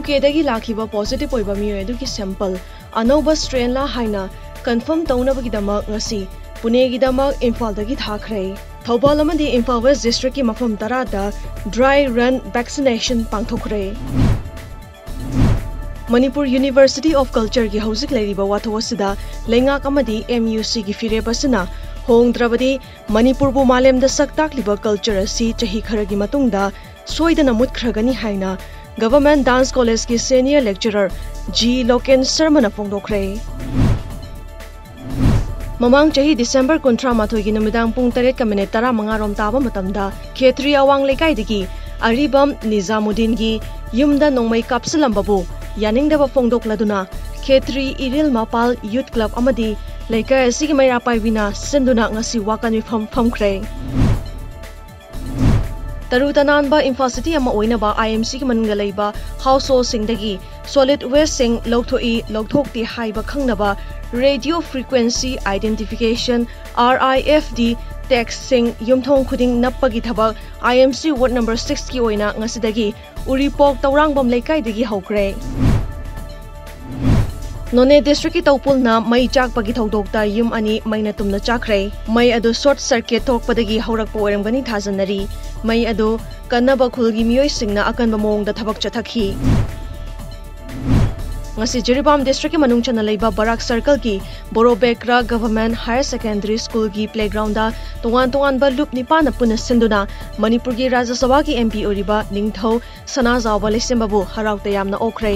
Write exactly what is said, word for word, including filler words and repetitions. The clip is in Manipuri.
ꯌꯨ ꯀꯦꯗꯒꯤ ꯂꯥꯛꯈꯤꯕ ꯄꯣꯖꯤꯇꯤꯚ ꯑꯣꯏꯕ ꯃꯤꯑꯣꯏ ꯑꯗꯨꯒꯤ ꯁꯦꯝꯄꯜ ꯑꯅꯧꯕ ꯁ꯭ꯇ꯭ꯔꯦꯟꯂ ꯍꯥꯏꯅ ꯀꯟꯐꯥꯔꯝ ꯇꯧꯅꯕꯒꯤꯗꯃꯛ ꯉꯁꯤ ꯄꯨꯅꯦꯒꯤꯗꯃꯛ ꯏꯝꯐꯥꯜꯗꯒꯤ ꯊꯥꯈ꯭ꯔꯦ꯫ ꯊꯧꯕꯥꯜ ꯑꯃꯗꯤ ꯏꯝꯐꯥꯜ ꯋꯦꯁ ꯗꯤꯁꯇ꯭ꯔꯤꯛꯀꯤ ꯃꯐꯝ ꯇꯔꯥꯗ ꯗ꯭ꯔꯥꯏ ꯔꯟ ꯚꯦꯛꯁꯤꯅꯦꯁꯟ ꯄꯥꯡꯊꯣꯛꯈ꯭ꯔꯦ꯫ ꯃꯅꯤꯄꯨꯔ ꯌꯨꯅꯤꯚꯔꯁꯤꯇꯤ ꯑꯣꯐ ꯀꯜꯆꯔꯒꯤ ꯍꯧꯖꯤꯛ ꯂꯩꯔꯤꯕ ꯋꯥꯊꯣꯛ ꯑꯁꯤꯗ ꯂꯩꯉꯥꯛ ꯑꯃꯗꯤ ꯑꯦꯝ ꯌꯨ ꯁꯤꯒꯤ ꯐꯤꯔꯦꯞ ꯑꯁꯤꯅ ꯍꯣꯡꯗ꯭ꯔꯕꯗꯤ ꯃꯅꯤꯄꯨꯔꯕꯨ ꯃꯥꯂꯦꯝꯗ ꯁꯛ ꯇꯥꯛꯂꯤꯕ ꯀꯜꯆꯔ ꯑꯁꯤ ꯆꯍꯤ ꯈꯔꯒꯤ ꯃꯇꯨꯡꯗ ꯁꯣꯏꯗꯅ ꯃꯨꯠꯈ꯭ꯔꯒꯅꯤ ꯍꯥꯏꯅ ꯒꯚꯔꯟꯃꯦꯟꯠ ꯗꯥꯟꯁ ꯀꯣꯂꯦꯖꯀꯤ ꯁꯦꯅꯤꯌꯔ ꯂꯦꯛꯆꯔꯔ ꯖꯤ ꯂꯣꯀꯦꯟ ꯁꯔꯃꯅ ꯐꯣꯡꯗꯣꯛꯈ꯭ꯔꯦ꯫ ꯃꯃꯥꯡ ꯆꯍꯤ ꯗꯤꯁꯦꯝꯕꯔ ꯀꯨꯟꯊ꯭ꯔꯥ ꯃꯥꯊꯣꯏꯒꯤ ꯅꯨꯃꯤꯗꯥꯡ ꯄꯨꯡ ꯇꯔꯦꯠꯀ ꯃꯤꯅꯤꯠ ꯇꯔꯥꯃꯉꯥ ꯔꯣꯝ ꯇꯥꯕ ꯃꯇꯝꯗ ꯈꯦꯇ꯭ꯔꯤ ꯑꯋꯥꯡ ꯂꯩꯀꯥꯏꯗꯒꯤ ꯑꯔꯤꯕꯝ ꯅꯤꯖꯥꯃꯨꯗꯤꯟꯒꯤ ꯌꯨꯝꯗ ꯅꯣꯡꯃꯩ ꯀꯥꯞꯁꯤꯜꯂꯝꯕꯕꯨ ꯌꯥꯅꯤꯡꯗꯕ ꯐꯣꯡꯗꯣꯛꯂꯗꯨꯅ ꯈꯦꯇ꯭ꯔꯤ ꯏꯔꯤꯜ ꯃꯄꯥꯜ ꯌꯨꯠ ꯀ꯭ꯂꯕ ꯑꯃꯗꯤ ꯂꯩꯀꯥꯏ ꯑꯁꯤꯒꯤ ꯃꯩꯔꯥ ꯄꯥꯏꯕꯤꯅ ꯁꯤꯟꯗꯨꯅ ꯉꯁꯤ ꯋꯥꯀꯠ ꯃꯤꯐꯝ ꯐꯝꯈ꯭ꯔꯦ꯫ ꯇꯔꯨ ꯇꯅꯥꯟꯕ ꯏꯝꯐꯥꯜ ꯁꯤꯇꯤ ꯑꯃ ꯑꯣꯏꯅꯕ ꯑꯥꯏ ꯑꯦꯝ ꯁꯤꯒꯤ ꯃꯅꯨꯡꯗ ꯂꯩꯕ ꯍꯥꯎꯁ ꯍꯣꯜꯁꯤꯡꯗꯒꯤ ꯁꯣꯂꯤꯗ ꯋꯦꯁꯁꯤꯡ ꯂꯧꯊꯣꯛꯏ, ꯂꯧꯊꯣꯛꯇꯦ ꯍꯥꯏꯕ ꯈꯪꯅꯕ ꯔꯦꯗꯤꯑꯣ ꯐ꯭ꯔꯤꯀ꯭ꯋꯦꯟꯁꯤ ꯑꯥꯏꯗꯦꯟꯇꯤꯐꯤꯀꯦꯁꯟ, ꯑꯥꯔ ꯑꯥꯏ ꯑꯦꯐ ꯗꯤ, ꯇꯦꯒꯁꯤꯡ ꯌꯨꯝꯊꯣꯡ ꯈꯨꯗꯤꯡ ꯅꯞꯄꯒꯤ ꯊꯕꯛ ꯑꯥꯏ ꯑꯦꯝ ꯁꯤ ꯋꯥꯔꯗ ꯅꯝꯕꯔ ꯁꯤꯛꯁꯀꯤ ꯑꯣꯏꯅ ꯉꯁꯤꯗꯒꯤ ꯎꯔꯤꯄꯣꯛ ꯇꯧꯔꯥꯡꯕꯝ ꯂꯩꯀꯥꯏꯗꯒꯤ ꯍꯧꯈ꯭ꯔꯦ꯫ ꯅꯣꯅꯦ ꯗꯤꯁꯇ꯭ꯔꯤꯛꯀꯤ ꯇꯧꯄꯨꯜꯅ ꯃꯩ ꯆꯥꯛꯄꯒꯤ ꯊꯧꯗꯣꯛꯇ ꯌꯨꯝ ꯑꯅꯤ ꯃꯩꯅ ꯇꯨꯝꯅ ꯆꯥꯛꯈ꯭ꯔꯦ꯫ ꯃꯩ ꯑꯗꯨ ꯁꯣꯔꯠ ꯁꯔꯀꯤꯠ ꯊꯣꯛꯄꯗꯒꯤ ꯍꯧꯔꯛꯄ ꯑꯣꯏꯔꯝꯒꯅꯤ ꯊꯥꯖꯅꯔꯤ꯫ ꯃꯩ ꯑꯗꯨ ꯀꯟꯅꯕ ꯈꯨꯜꯒꯤ ꯃꯤꯑꯣꯏꯁꯤꯡꯅ ꯑꯀꯟꯕ ꯃꯑꯣꯡꯗ ꯊꯕꯛ ꯆꯠꯊꯈꯤ꯫ ꯉꯁꯤ ꯖꯤꯔꯤꯕꯥꯝ ꯗꯤꯁꯇ꯭ꯔꯤꯛꯀꯤ ꯃꯅꯨꯡ ꯆꯟꯅ ꯂꯩꯕ ꯕꯔꯥꯛ ꯁꯔꯀꯜꯒꯤ ꯕꯣꯔꯣꯕꯦꯀ꯭ꯔꯥ ꯒꯚꯔꯟꯃꯦꯟꯠ ꯍꯥꯌꯔ ꯁꯦꯀꯦꯟꯗꯔꯤ ꯁ꯭ꯀꯨꯜꯒꯤ ꯄ꯭ꯂꯦꯒ꯭ꯔꯥꯎꯟꯗ ꯇꯣꯉꯥꯟ ꯇꯣꯉꯥꯟꯕ ꯂꯨꯞ ꯅꯤꯄꯥꯟꯅ ꯄꯨꯟꯅ ꯁꯤꯟꯗꯨꯅ ꯃꯅꯤꯄꯨꯔꯒꯤ ꯔꯥꯖ꯭ꯌ ꯁꯚꯥꯒꯤ ꯑꯦꯝ ꯄꯤ ꯑꯣꯏꯔꯤꯕ ꯅꯤꯡꯊꯧ ꯁꯅꯥꯖꯥꯎꯕ ꯂꯩꯁꯦꯝꯕꯕꯨ ꯍꯔꯥꯎ ꯇꯌꯥꯝꯅ ꯑꯣꯛꯈ꯭ꯔꯦ꯫